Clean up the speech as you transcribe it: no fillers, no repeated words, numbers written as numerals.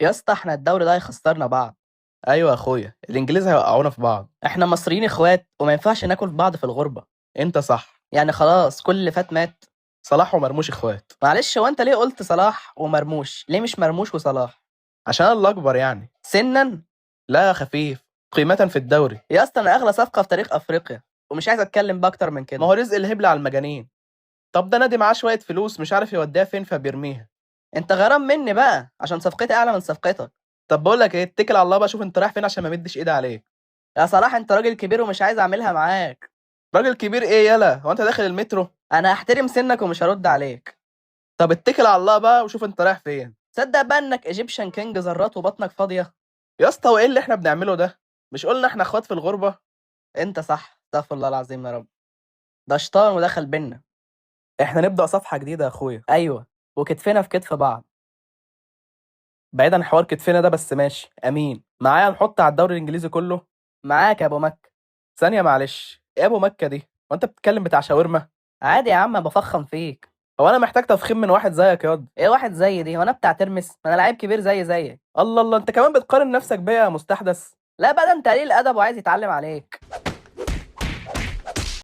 يا اسطى احنا الدوري ده هيخسرنا بعض. ايوه يا اخويا، الانجليز هيوقعونا في بعض. احنا مصريين اخوات وما ينفعش ناكل في بعض في الغربة. انت صح. يعني خلاص كل اللي فات مات. صلاح ومرموش اخوات. معلش، هو انت ليه قلت صلاح ومرموش؟ ليه مش مرموش وصلاح؟ عشان الله اكبر يعني. سنا؟ لا يا خفيف، قيمة في الدوري. يا اسطى انا اغلى صفقة في تاريخ افريقيا، ومش عايز اتكلم بقى اكتر من كده. ما هو رزق الهبل على المجانين. طب ده نادي معاه شوية فلوس مش عارف يوديها فين فبيرميها. انت غرام مني بقى عشان صفقتي اعلى من صفقتك. طب بقول لك ايه، اتكل على الله بقى، شوف انت رايح فين عشان ما مدش ايدي عليك. يا صلاح انت راجل كبير ومش عايز اعملها معاك. راجل كبير ايه يلا، هو انت داخل المترو؟ انا هحترم سنك ومش هرد عليك. طب اتكل على الله بقى وشوف انت رايح فين. تصدق بقى انك Egyptian king ذرات وبطنك فاضية. يا اسطى وايه اللي احنا بنعمله ده؟ مش قلنا احنا اخوات في الغربة؟ انت صح، استغفر الله العظيم يا رب، ده شيطان ودخل بينا. احنا نبدأ صفحة جديدة يا اخويا. ايوه، وكتفنا في كتف بعض. بعيدا عن حوار كتفنا ده بس ماشي. امين معايا نحط على الدوري الانجليزي كله. معاك يا ابو مكة. ثانية معلش، ايه ابو مكة دي؟ وانت بتتكلم بتاع شاورما؟ عادي يا عم، بفخم فيك. هو انا محتاج تفخيم من واحد زيك ياض؟ ايه واحد زي دي؟ وانا بتاع ترمس؟ ما انا لعيب كبير زي زيك. الله الله، انت كمان بتقارن نفسك بيا يا مستحدث؟ لا بقى، ده انت قليل ادب وعايز يتعلم عليك.